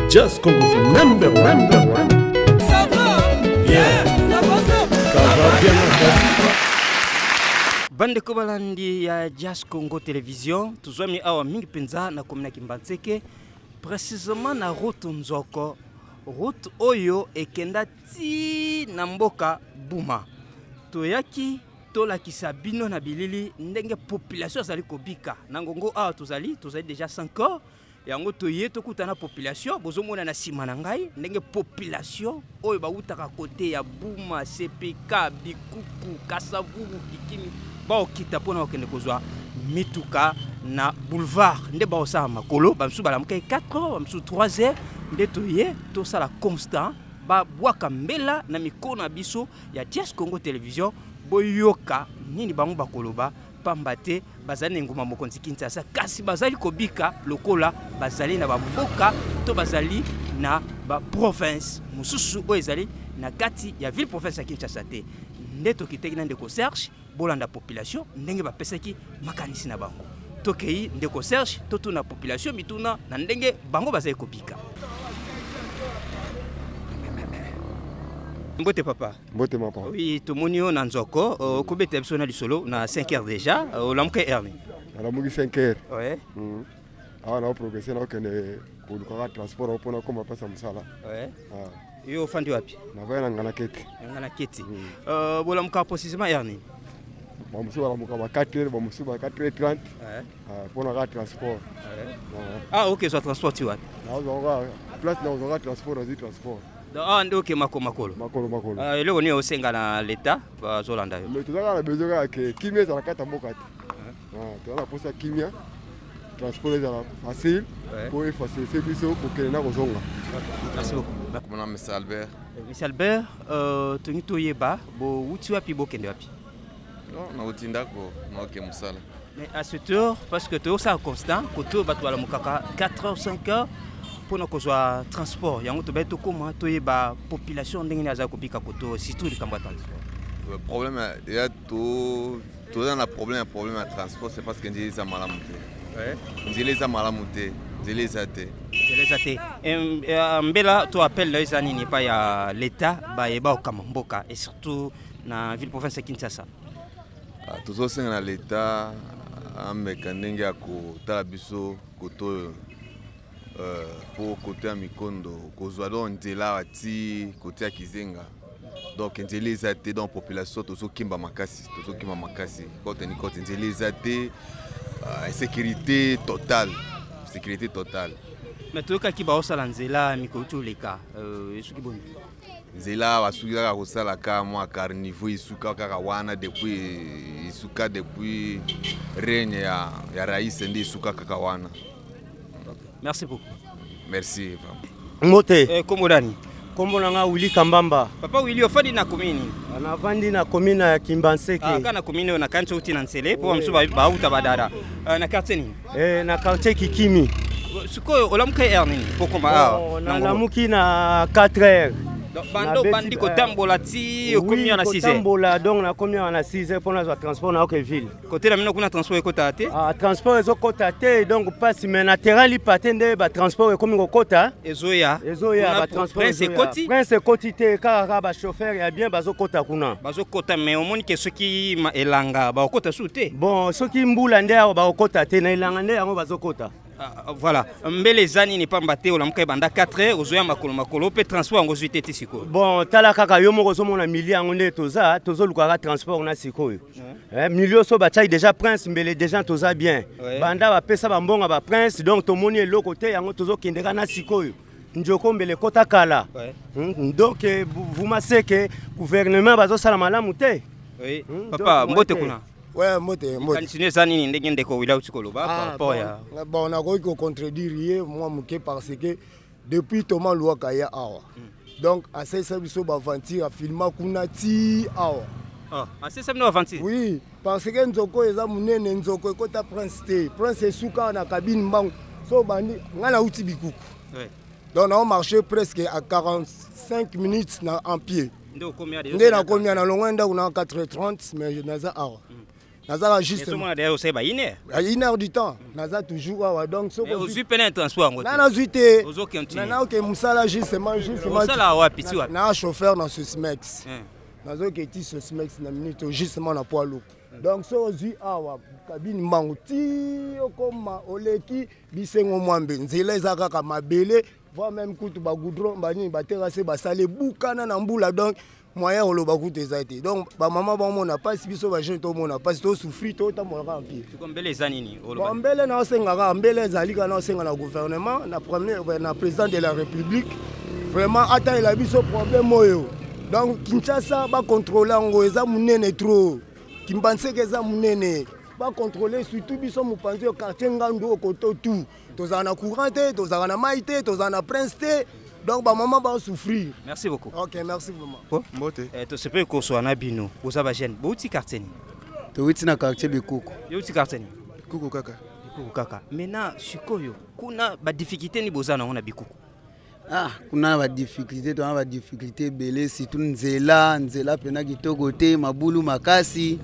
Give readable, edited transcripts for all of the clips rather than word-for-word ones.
Just Congo number one. Number one. Ça va Bien. Ça va, ça Ça va bien makasi. Bandeko balandi ya Jazz Congo Television, tozwami awa mingi mpenza na komina Kimbanseke, précisément na route Nzoko, route oyo ekenda ti na mboka Buma. Toyaki tolakisa bino na bilili ndenge population azali kobika na ngongo awa. Tozali déjà 5 heures. Yango toye tokutana population. Bozomona na nsima na ngai ndenge population oyo bawutaka kote ya Buma, CPK, Bikuku, Kasavubu, Kikimi, baokita mpona kokende kozwa mituka na boulevard. Nde baosala makolo, bamosusu balamukaki 4 heures, bamosusu 3 heures. Nde toye tosala constant, babwaka mbela na mikono na biso ya Jazz Congo Television. Boyoka nini bango bakoloba, pamba te bazali na engumba mokonzi Kinshasa, kasi bazali kobika lokola bazali na bamboka to bazali na baprovince mosusu oyo ezali na kati ya ville province ya Kinshasa te. Nde tokitaki na ndeko Serge, bolanda population ndenge bapesaki makanisi na bango. Tokei ndeko Serge, totuna population mituna na ndenge bango bazali kobika. Mbote papa. Mbote mapa. Oui, tomoni yo na Nzoko, okobeta biso na lisolo na 5 heures déjà. Olamuka heure nini? Nalamuki 5 heures. Ouais. Awa nao progresse, naokende kolukaka transport ao mpona koma mpasa mosala. Ouais. Ah. Yo ofandi wapi? Navaya na Ngana Keti. Nga na Keti. Bolamuka précisément heure nini? Bamosusu balamuka ba 4 heures, bamosusu ba 4 heures 30. Ouais. Mpona kaka transport. Ouais. Ah, ok, zwa transport ti wapi? Nazwaka place, nazwaka transport, nazwi transport. Donc awa nde oke makolo makolo? Makolo makolo. Ah, eloko nini osenga na leta bazolanda yo? Mais toza kaka na besoin kaka ke kimia ezala kati ya mboka te. Ah, toza na mposa kimia, transport ezala facile mpo efacilite biso kokende na kozonga. Merci beaucoup. Komona Mr Albert. Monsieur Albert, tongi toyeba bowuti wapi, bokende wapi? Non, nauti ndako, naoke mosala. Mais à cette heure, parce que tozosala constant kote oyo bato balamukaka 4 heures, 5 heures mpona kozwa transport, yango tobai tokóma toyeba population ndenge nini aza kobika kote oyo, surtout likambo ya transport. Le problème ya to toza na problème ya transport, c'est parce que nzela eza malamu te. Nzela eza malamu te, nzela eza te. Nzela eza te. Mbela to appel na yo eza nini epai ya leta bayeba kokamba mboka et surtout na ville province ya Kinshasa? Ah, tozosenga na leta ameka ndenge ya kotala biso kote oyo, mpo kote ya mikondo kozwa donc nzela awa ti kote ya Kizenga, donc nzela eza te. Donc population tozokimba makasi, tozokimba makasi kote ni kote, nzela eza te, insécurité totale, sécurité totale. Mais toyokaki baosala nzela mikolo ti oleka, esuki boni? Nzela basuki kaka kosala ka mwa caniveau, esuka kaka wana depuis, esuka depuis règne ya raïs, nde esuka kaka wana. Merci beaucoup. Merci vraiment. Mbote. Kombo nani? Kombo na nga Willy Kambamba. Papa Willy, ofandi na commune nini? Navandi na commune ya Kimbanseke. Ah, kaka na commune oyo, na kanti outi na Nsele mpo bamosusu bauta badada. Na quartier nini? Na quartier Kikimi. Sikoyo olamuka heure nini po koma awa Bon, na Ngolo? Nalamuki na 4 heures. Donc, bando Nabeti- bandi kotambola ti okomi wana 6 heures? Kotambola, donc nakomi awa na 6 heures mpo nazwa transport na oke ville. Kote na bino kuna transport ekotaka te? Ah, transport ezokɔta te, donc pasi, mais na terrain lipa te nde batransport ekomi kokɔta. Ezoya? Ezoya. Kuna Batransport Prince ezoya. ekoti? Prince ekoti te, kaka bachauffeur ya bien bazokɔta kuna. Bazokɔta, mais omoni ke soki elanga bakokɔta su te? Bon, soki mbula nde awa bakokɔta te, na elanga nde yango bazokɔta. Ah, voilà. Mbele eza nini? Pamba te olamuka ebanda 4 heures, ozoya makolo makolo mpe transport yango ozwi te ti sikoyo. Bon, tala kaka yo moko ozomona milieu yango nde toza, tozolukaka transport na sikoyo. Milieu so batiaki déjà prince, mbele déjà toza bien. Banda bapesa bambongo ya baprince, donc tomoni eloko te, yango tozokendeka na sikoyo. Njoko mbele ekɔta kala. Donc vuma seke gouvernement bazosala malamu te. Oui. Papa, Donc, mbote ouais, kuna. Ouais, mbote, mbote. Likanisi eza nini ndenge ndeko Willy auti koloba par Ah, rapport ya bon, bon, nakoki kocontredire ye mwa moke parce que depuis Thomas Luhaka ya awa, donc asalisa biso baaventure, afilma kuna ti awa. Oh, asalisa bino aventure? Oui, parce que nzoko eza monene, nzoko ekota prince te, prince esuka na cabine mbangu. So bandi ngai nauti Bikuku. Donc nao marché presque à 45 minutes na en pied. Nde okomi awa déjà? Nde nakomi awa, nalongwa ndako na 4h30, mais naza awa. Nazaka juste osali ba une heure. Une heure du temps naza toujours awa. Donc soki ozwi pene transport yango? Na nazwi te, naoke mosala justement justement. Osala wapi, ti wapi? Na chauffeur na Sosmex, nazoke ti Sosmex na minute justement na poids lourd. Donc soki ozwi awa cabine mbangu ti okoma, oleki bisengo mwambe, nzela eza kaka mabele, voire même kutu bagoudron banini baterase basali ebukana na mbula. Donc moyen koloba kutu eza te. Donc bamama bamona mpasi, biso bajeune tomona mpasi, tosouffrir, totambola kaka pied. Mbele eza nini? Bon, mbele naosenga kaka, mbele ezali kaka naosenga na gouvernement, na premier, na président de la République, vraiment atalela biso problème oyo. Donc Kinshasa bacontrôle yango, eza monene trop. Kimbanseke eza monene, bacontrôle surtout biso mopanzi oyo, quartier Ngandu oyo, koto tout tozala na courant te, tozalaka na mai te, tozala na prince te. Donc bamama basouffrir. Merci beaucoup. Ok, merci vraiment. Mbote. Eh, tosepeli kozwa na bino. Boza bajeune, bouti quartier nini? Towuti na quartier Bikuku. Youti quartier nini? Bikuku kaka. Bikuku kaka. Maintenant sikoyo kuna badifficulté nini boza nango na Bikuku? Ah, kuna na badifficulté, toza na badifficulté ebele, surtout nzela. Nzela mpena kitoko te, mabulu makasi.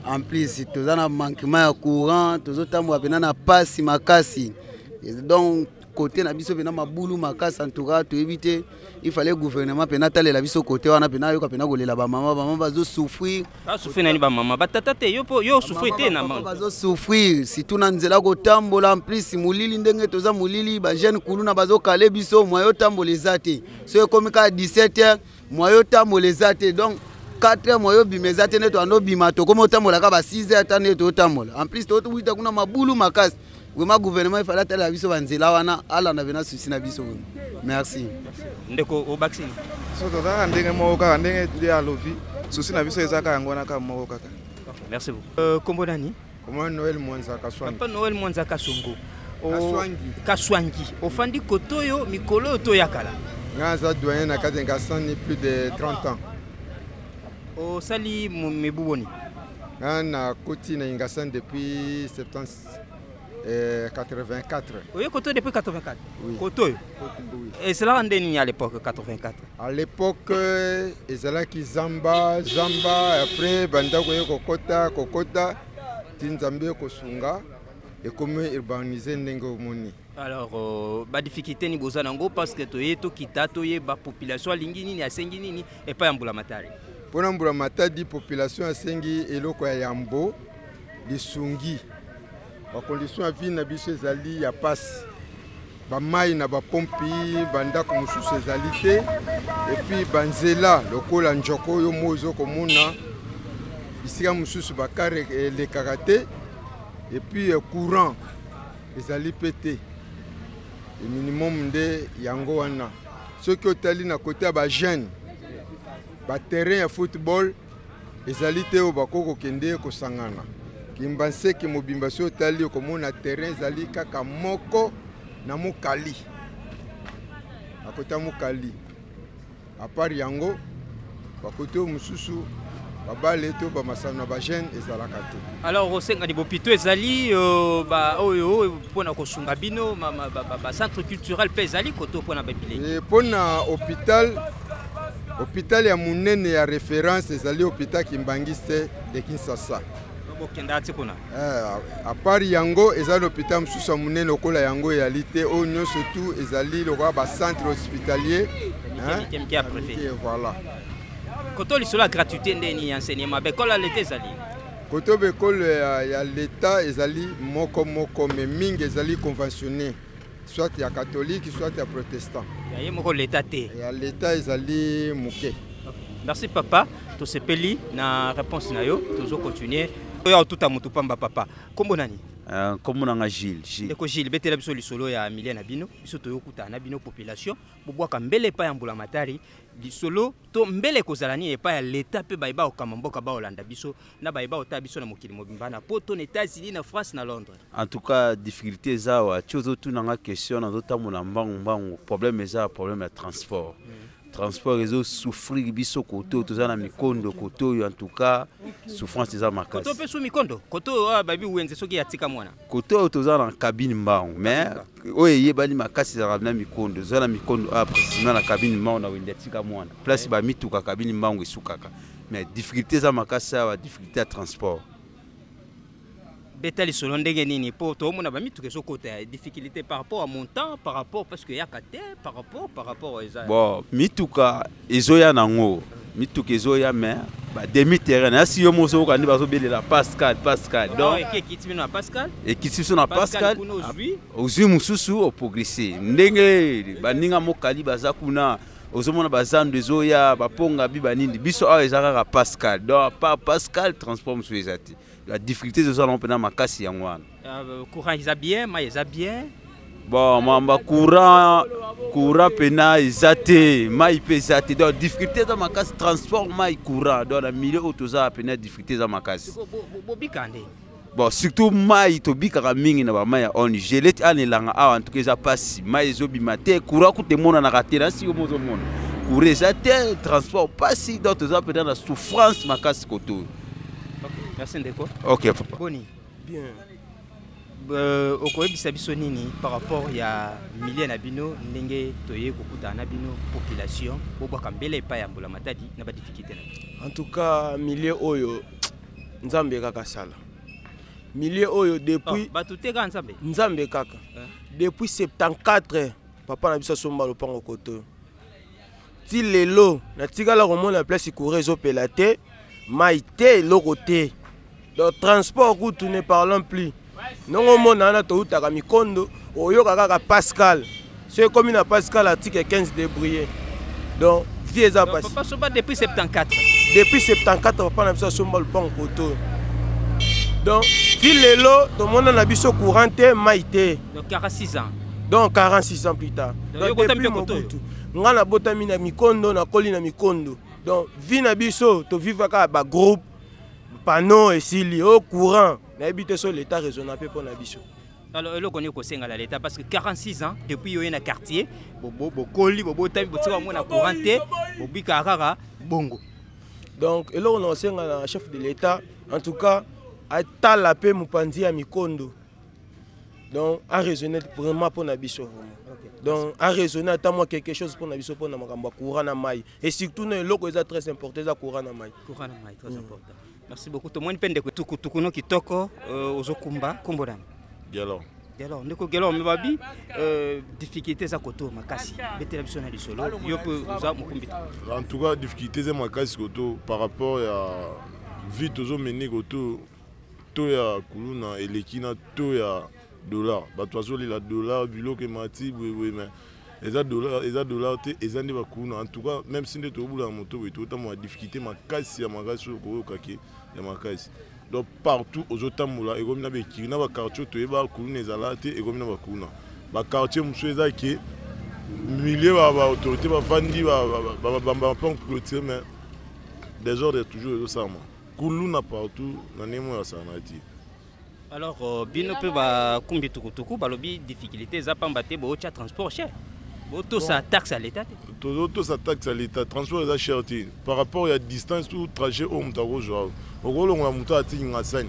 En plus toza na manquement ya courant, tozotambola mpena na pasi makasi. Donc côté na biso mpena mabulu makasi. En tout cas toyebi te, il fallait gouvernement mpena atalela biso côté wana, mpena ayoka mpena kolela bamama. Bamama bazosouffrir. Basouffrir nani? Bamama, batata te? Yo mpo yo osouffrir te na Bazosouffrir surtout na nzela kotambola. En plus molili, ndenge toza molili, bajeune kuluna bazokale biso, moyen otambola eza te. So ekomi kaka 17 heures, moyen otambola eza te. Donc 4 heures, moyen obima eza te. Nde toanda obima, tokomi otambola kaka ba 6 heures, ata nde totambola. En plus towita kuna mabulu makasi. Vraiment gouvernement efali atalela biso banzela wana, alanda mpena souci na biso. Merci. Ndeko, obakisi? So tozalaka ndenge moko kaka, ndenge nde alobi, souci na biso eza kaka yango wana, kaka moko kaka. Merci beaucoup. Kombo nani? Kombo Noël Mwanza Kaswangi. Papa Noël Mwanza Kasongo. Kaswangi. Kaswangi. Ofandi koto oyo mikolo oyo toya kala? Nga aza doyen na kati ya Ngasani plus de 30 ans. Osali mibu boni? Nga nakoti na Ingasani depuis 70 84. Oye koto depuis 84? Oui. Koto oyo? Oui. Esalaka nde nini à l'époque 84? À l'époque ezalaki zamba zamba. Après bandako ye kokota kokota ti Nzambe kosunga, ekomi urbanisé ndenge omoni. Alors badifficulté nini boza nango? Parce que toye tokita, toyeba population alingi nini, asengi nini epai ya mbula matari. Mpona mbula matadi, population asengi eloko ya yambo, lisungi. Bacondition ya vie na biso ezali ya pasi, bamai na bapompi, bandako mosusu ezali te, et puis banzela lokola njoko oyo mo ozokomona, bisika mosusu bakare elekaka te, et puis courant ezali mpe te. Minimum nde yango wana. Soki otali na côté ya bajeune, baterrain ya football ezali te oyo bakoki kokende kosangana. Kimbanseke mobimba, soki otali, okomona terrain ezali kaka moko na Mokali, akota Mokali. À part yango, bakote oyo mosusu babale to bamasano na bajeune ezalaka te. Alors osengani bopito ezali oyo mpona kosunga bino, bacentre culturel mpe ezali koto mpona babilenge? Mpona hôpital, hôpital ya monene ya référence ezali hôpital Kimbangiste de Kinshasa. Bokenda ti kuna? À part yango, eza l'hôpital mosusu ya monene lokola yango eyali te. Oyo nyonso tu ezali lokola bacentre hospitalier. Mike mike ya préfet. Voilà. Koto lisolo ya gratuité ndeni ya enseignement, baekole ya leta ezali? Koto baekole ya leta ezali moko moko, mais mingi ezali conventionné, soit ya catholique, soit ya protestant. Ya ye moko leta te? Ya leta ezali moke. Merci papa, tosepeli na réponse na yo. Tozocontinue oyo otuta motu pamba. Papa, nkombo nani? Nkombo nanga Gilles, Gilles. Ndeko Gilles, betela biso lisolo ya milieu na bino. Biso toyokutana na bino population, bobwaka mbele epai ya mbula matari, lisolo to mbele ekozala nini epai ya leta mpe bayeba kokamba mboka, baolanda biso na bayeba kotala biso na mokili mobimba, na Poto, na États-Unis, na France, na Londres. En tout cas difficulté eza awa. Ti ozotunanga question, nazotambola mbangu mbangu. Problème eza problème ya transport. Transport ezosouffrir biso kote oyo toza na mikondo, kote oyo en tout cas souffrance eza makasi. Koto mpe su mikondo, koto oyo babi wenze soki atika mwana. Kote oyo toza na cabine mbangu, mais oyo eyebani makasi ezalaka na mikondo. Toza na mikondo awa, précisément na cabine mbangu, na wende atika mwana, place bamituka cabine mbangu esukaka. Mais difficulté eza makasi awa, difficulté ya transport. Beta lisolo ndenge nini mpo toomona bamituka ezokota ya difficulté par rapport à montant, par rapport parce que eyaka te, par rapport eza. Bon, mituka ezoya nango, mituka ezoya, mais bademi terrain nayasi yo moko oyoka nde bazobelela Pascal, Pascal. Donc ekiti bino na Pascal. Ekiti biso na Pascal. Kuna ozwi. Ozwi mosusu, oprogresse ndenge baninga mokali baza kuna, ozomona bazando ezoya, baponga bi banini. Biso awa eza kaka Pascal. Donc pa Pascal, transport mosusu eza te. La difficulté ezozala mpena makasi, yango wana. Courant eza bien, mai eza bien? Bon, mamba courant, courant mpena eza te, mai mpe eza te. Donc difficulté eza makasi: transport, mai, courant. Donc na milieu oyo toza pena, difficulté eza makasi. Bobika nde? Bon, surtout mai, tobikaka mingi na bamai ya ONG leti ana elanga awa. En tout cas eza mpasi, mai ezobima te, courant kuta emonanaka te. Na siko mo ozomona courant eza te, transport mpasi. Donc toza mpenza na souffrance makasi koto oyo. Merci, ndeko. Ok, papa. Boni? Bien. Okoyebisa biso nini par rapport ya milieu na bino, ndenge toye kokutana na bino population, bobwaka mbele epai ya Mbula Matadi na badifficulté na bino? En tout cas, milieu oyo, Nzambe kaka sala milieu oyo depuis. Oh, bato te, kaka Nzambe. Nzambe kaka. Depuis 74, papa na biso asomba lopango koto oyo, ti lelo natikala komona place courant ezopela te, mai te, eloko te. Donc transport kutu, ne parlons plus. Ndongo omona wana, toutaka mikondo, oyoka kaka Pascal. So ekomi na Pascal, article 15, débrouillé. Donc vie eza pasi. Papa somba depuis 74? Depuis 74, papa na biso asomba lopango koto. Donc ti lelo tomona na biso courant te, mai te. Donc 46 ans. Donc 46 ans plus tard. Donc depuis Mobutu, nga nabotami na mikondo, nakoli na mikondo. Donc vie na biso, tovivre kaka bagroupe panneau esili o courant, nayebi te so l'État raisonna mpe mpo na biso. Alors eloko nini kosengala l'État? Parce que 46 ans depuis oye na quartier, bokoli, bobotami, botika bamona courant te, bobikaka kaka bongo. Donc eloko na kosenga na chef de l'État, en tout cas atala mpe mopanzi ya mikondo. Donc araisonner vraiment mpo na biso vraiment. Donc araisonner ata mwa quelque chose mpo na biso, mpo na makambo ya courant na mai. Et surtout na eloko eza très important, eza courant na mai. Courant na mai, très important. Merci beaucoup. Tomoni mpe ndeko tukutuku no kitoko, ozokumba. Nkombo nani? Gelor. Gelor, ndeko Gelor, me babi difficulté eza koto makasi. Betela biso na lisolo, yo mpe oza mokumbi. En tout cas difficulté eza makasi koto par rapport ya vie tozomene koto. To ya kuluna eleki na to ya dollar. Bato bazolela dollar, biloko emati boyeboye, mais eza dollar, eza dollar te, eza nde bakuluna. En tout cas, même si nde tobula na moto boye, totambola difficulté makasi ya makasi oyo koyokaki ya makasi. Donc partout ozotambola, ekomi na bekiri na baquartier toyeba kuluna ezala te, ekomi na bakuluna. Baquartier mosusu eza ke milieu, baautorité bavandi, babamba mpe clôture, mais désordre toujours ezosalama, kuluna partout na ndenge moko asala ti. Alors bino mpe bakumbi tukutuku, balobi difficulté eza pamba te bootya transport cher, botosa taxe ya l'État te. Tozotosa taxe ya l'État. Transport eza cher te par rapport ya distance ou trajet oyo moto akozwa. Okolongola moto atiki Ngasani,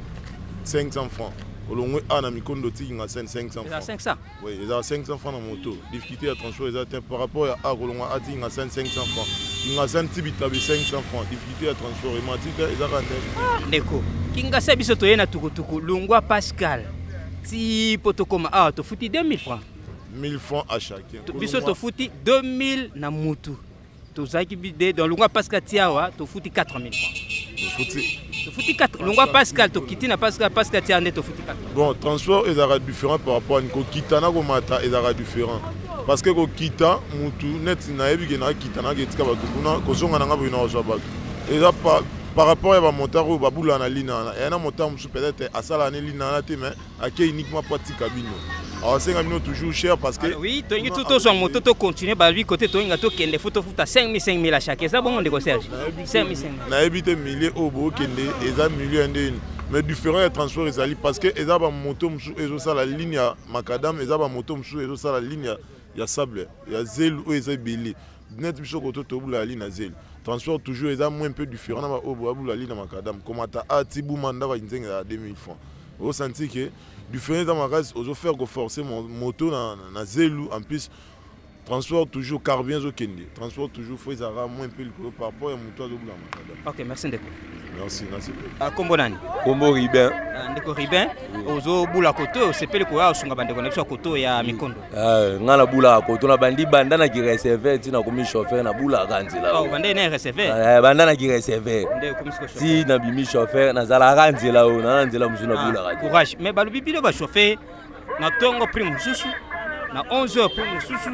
500 francs. Olongwe a na mikondo, otiki Ngasani, 500 francs. 500? Oui, ezala 500 francs na moto. Difficulté ya transport eza te par rapport ya a kolongwa atiki Ngasani, 500 francs, Kingasani ti Bitabe, 500 francs. Difficulté ya transport emati te, eza kaka nde. Ndeko, Kingasa, biso toye na tukutuku longwa Pascal ti mpo tokóma awa, tofuti 2000 francs. 1000 francs à chacun. Biso tofuti 2000 na mutu. Tozalaki de donc longwa Pascal ti awa, tofuti 4000 francs. Tofuti. Tofuti 4 longwa Pascal, tokiti na Pascal, Pascal ti awa nde tofuti 4. Bon, transport ezalaka différent par rapport ani kokita na komata. Ezalaka différent parce que kokita, mutu neti nayebi ke nakita, naki etika bato kuna, kozonga na nga boye na kozwa bato eza par rapport ya bamotard oyo babulaka na lina wana. Eya na motard mosusu, peut-être asalaka ne lina wana te, mais akei uniquement mpo atika bino, awasenga bino toujours cher parce que Oui, tolingi tu tozwa moto, tocontinue. Babi kote tolinga tokende, fo tofuta 5000 5000 à chaque. Eza bongo, ndeko Serge? 5000 5000. Nayebi te milieu oyo bookende eza milieu ya ndeni, mais différent ya transport ezali parce que eza bamoto mosusu ezosala ligne ya macadam, eza bamoto mosusu ezosala ligne ya sable, ya zelu oyo eza ebele. Net biso koto tobula ali na zelu, transport toujours eza moins peu différent na baoyo boabula ali na macadam. Komata a ti buma ndako ya nzenge ya 2000 francs, osanti ke différent eza makasi. Ozofaire koforce moto na zelu, en plus Transport toujours, carburant ezokende, transport toujours faut ezalaka moins mpe likolo par rapport ya moto azobula makada. Ok, merci ndeko. Merci, nasepeli. Ah, kombo nani? Kombo Ribin. Ah, ndeko Ribin, ozobula koto, osepeli koya osunga bandeko na biso ya koto ya mikondo? Ah, nga nabulaka koto, nabandi banda na kireceveur ti nakomi chauffeur, nabulaka nzela. Oh, banda na receveur? Eh, banda na kireceveur nde okomi siko chauffeur. Ti nabimi chauffeur, nazalaka nzela oyo, naa na nzela mosusu nabulaka te. Courage. Mais balobi bino bachauffeur, na ntongo prix mosusu, na 11 heures prix mosusu,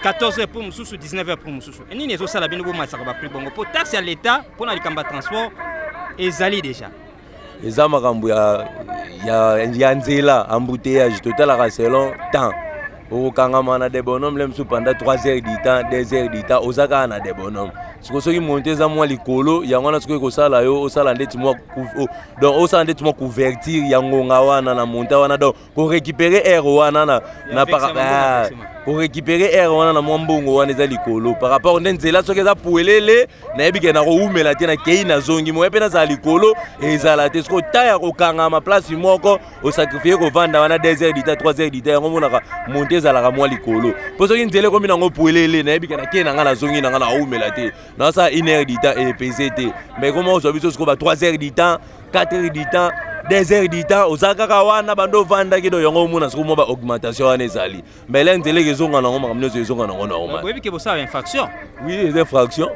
14 heures prix mosusu, 19 heures prix mosusu. Nini ezosala bino bomatisaka baprix bongo? Mpo taxe ya leta mpo na likambo ya transport ezali déjà. Eza makambo ya nzela, embouteillage totalaka selon temps. Okokangama na de bonhomme le mosusu pendant 3 heures du temps, 2 heures du temps, oza kaka na de bonhomme. Sikoyo soki monte eza mwa likolo, yango wana sikoyo ekosala yo osala ndeti mwa donc osala ndeti mwa couverture ya ngonga wana na monta wana, donc korécupérer aire wana na korécupérer aire wana na mwa mbongo wana eza likolo par rapport nde nzela. Soki eza puelele, nayebi ke nakowumela te, nakei nazongi, moya mpe nazala likolo ezala te. Soki ota ya kokangama place moko, osacrifie kovanda wana 2 heures du temps, 3 heures du temps, yango omonaka monte ezalaka mwa likolo. Mpo soki nzela ekomi nango puelele, nayebi ke nakei na ngai, nazongi na ngai, nakowumela te, nasala 1 heure du temps epese te. Mais koma ozwa biso sikoyo ba 3 heures du temps, 4 heures du temps, 2 heures du temps, oza kaka wana bando ovandaki. Do yango omona sikoyo mwa ba augmentation wana ezali, mais le nzela ezonga nango, makambo nyonso ezonga nango normal. Boyebi ke bosala infraction? Oui, eza infraction.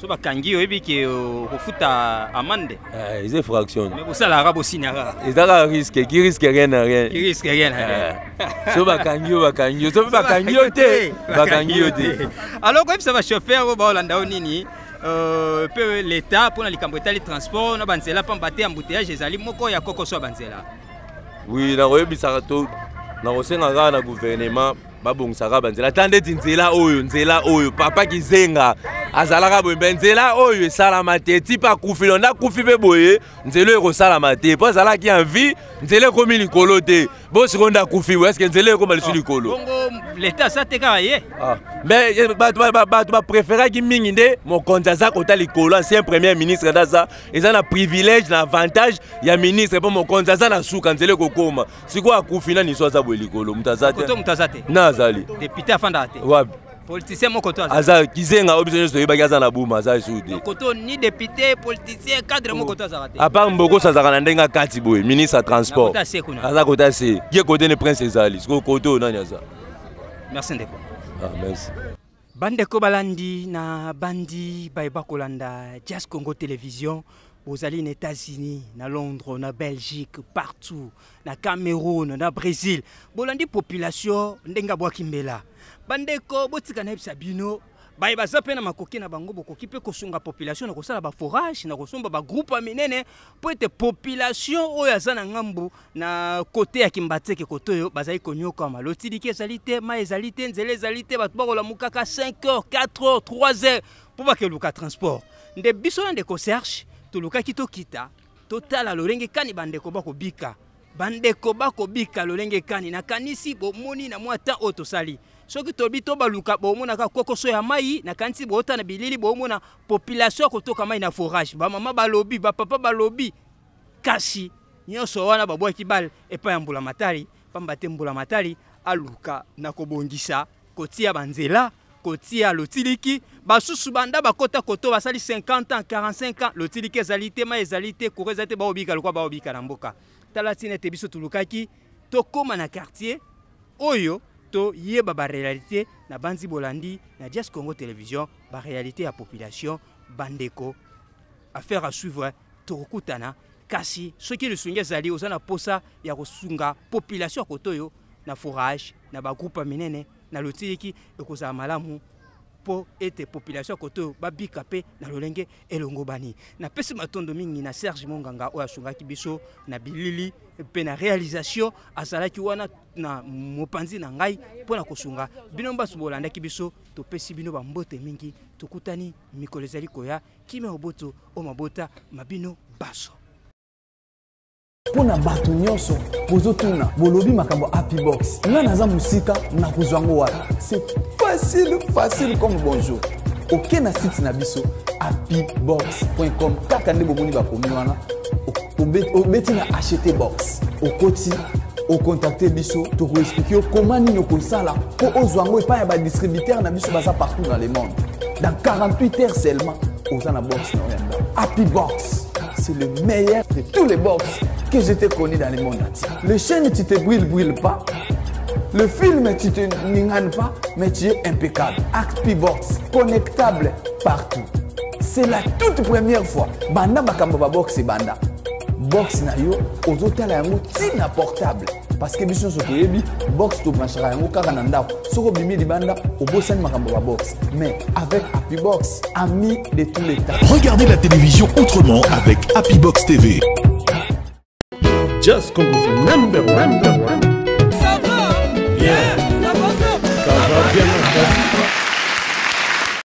So bakangi, oyebi ke okofuta amende? Eh, eza infraction. Mais bosalaka, bosignaka? Eza kaka risque, qui risque rien n'a rien. Qui risque rien n'a rien. So bakangi yo, bakangi yo. So mpe bakangi yo te, bakangi yo te. Alors koyebisa bachauffeur oyo baolanda yo nini mpe l'état mpona likambo etali transport na banzela, pamba te embouteillage ezali moko ya kokoso ya banzela? Oui, nakoyebisaka to nakosenga kaka na gouvernement babongisaka banzela, ata ndeti nzela oyo, nzela oyo papa Kizenga azalaka boye, mpe nzela oyo esalama te ti mpe akufi. Londa akufi mpe boye, nzela oyo ekosalama te mpo azalaki en vie. Nzela ekomi likolo te. Bo sikoyo nde akufi boye, est-ce nzela ekoma lisu likolo? Bongo leta aza te, kaka ye? Mais bato bapréféraki mingi nde mokonzi aza kota likolo, ancien premier ministre nde aza, eza na privilège na avantage ya ministre, mpo mokonzi aza na suka, nzela ekokoma. Sikoyo akufi, nani so aza boye likolo? Moto aza te. Koto moto aza te. Na azali. Député afandaka te? Wapi? Politicien moko to aza? Aza Kizenga oyo biso nyonso toyebaki, aza na Buma, aza esu te. Koto ni député, politicien, cadre moko to azalaka te? À part Mbokoso, azalaka na ndenge akati boye, ministre ya transport. Na kota se kuna. Aza kota se ye kote ne prince ezali. Sikoyo kote oyo nani aza? Merci ndeko. Ah, merci. Bandeko balandi na bandi bayeba kolanda Jazz Congo Télévision, bozali na États-Unis, na Londres, na Belgique, partout, na Cameroun, na Brésil, bolandi population ndenge abwaki mbela. Bandeko, botika nayebisa bino, baye baza mpe na makoki na bango, bokoki mpe kosunga population na kosala baforage, na kosomba bagroupe ya minene, mpo ete population oyo aza na ngambu na kote ya Kimbanseke, kote oyo bazali konyokama, lotiliki ezali te, mai ezali te, nzela ezali te, bato bakolamukaka 5 heures, 4 heures, 3 heures mpo bakeluka transport. Nde biso na ndeko Serge tolukaki tokita, totala lolenge kani bandeko bakobika, bandeko bakobika lolenge kani. Nakanisi bomoni na mwa temps oyo tosali, soki tobi to baluka, bomonaka kokoso ya mai. Nakanisi boota na bilili, bomona population akotoka mai na forage, bamama balobi, bapapa balobi, kasi nyonso wana babwaki bale epai ya mbula matari, pamba te mbula matari aluka na kobongisa, kotia banzela, kotia lotiliki. Basusu banda bakota koto basali 50 ans, 45 ans, lotiliki ezali te, mai ezali te, courant ezali te, baobika lokwa baobika na mboka. Tala ntina ete biso tolukaki tokóma na quartier oyo, toyeba baréalité na banzi bolandi na Jazz Congo Télévision, baréalité ya population. Bandeko, affaire à suivre, tokokutana. Kasi soki lisungi ezali, oza na posa ya kosunga population ya koto oyo na forage, na bagroupe minene, na lotiliki, ekozala malamu mpo ete population ya koto oyo babika mpe na lolenge elongobani. Napesi matondo mingi na Serge Monganga oyo asungaki biso na bilili mpe na réalisation, azalaki wana na mopanzi na ngai mpo na kosunga bino mbasu bolandaki biso. Topesi bino bambote mingi, tokutani mikolo ezali koya. Kimia, oboto o mabota mabino baso. Mpo na bato nyonso bozotuna, bolobi makambo Happy Box, ngai naza mosika, nakozwa yango wapi? C'est facile, facile comme bonjour. Oke na site na biso happybox.com, kaka nde bomoni bakomi wana, obeti na acheter box, okoti. Ocontacte biso, tokoexplike yo koma nini okosala mpo ozwa yango epai ya badistributeur na biso baza partout dans le monde. Dans 48 heures seulement, oza na box na yo ya ndako. Happy Box, c'est le meilleur de tous les box que je t'ai connu dans le monde entier. Le chaîne, tu te brûles, brûle pas. Le film, tu te ninganes pas, mais tu es impeccable. Happy Box, connectable partout. C'est la toute première fois. Banda makambo ba box et banda. Box na yo, ozotala yango tina portable. Parce que biso nyonso toyebi box tobranchaka yango kaka na ndako. Soki obimi libanda, obosani makambo ba box. Mais avec Happy Box, ami de tous les temps. Regardez la télévision autrement avec Happy Box TV. Just Congo number one. Ça va Bien. Ça va, ça Ça va bien, mon frère.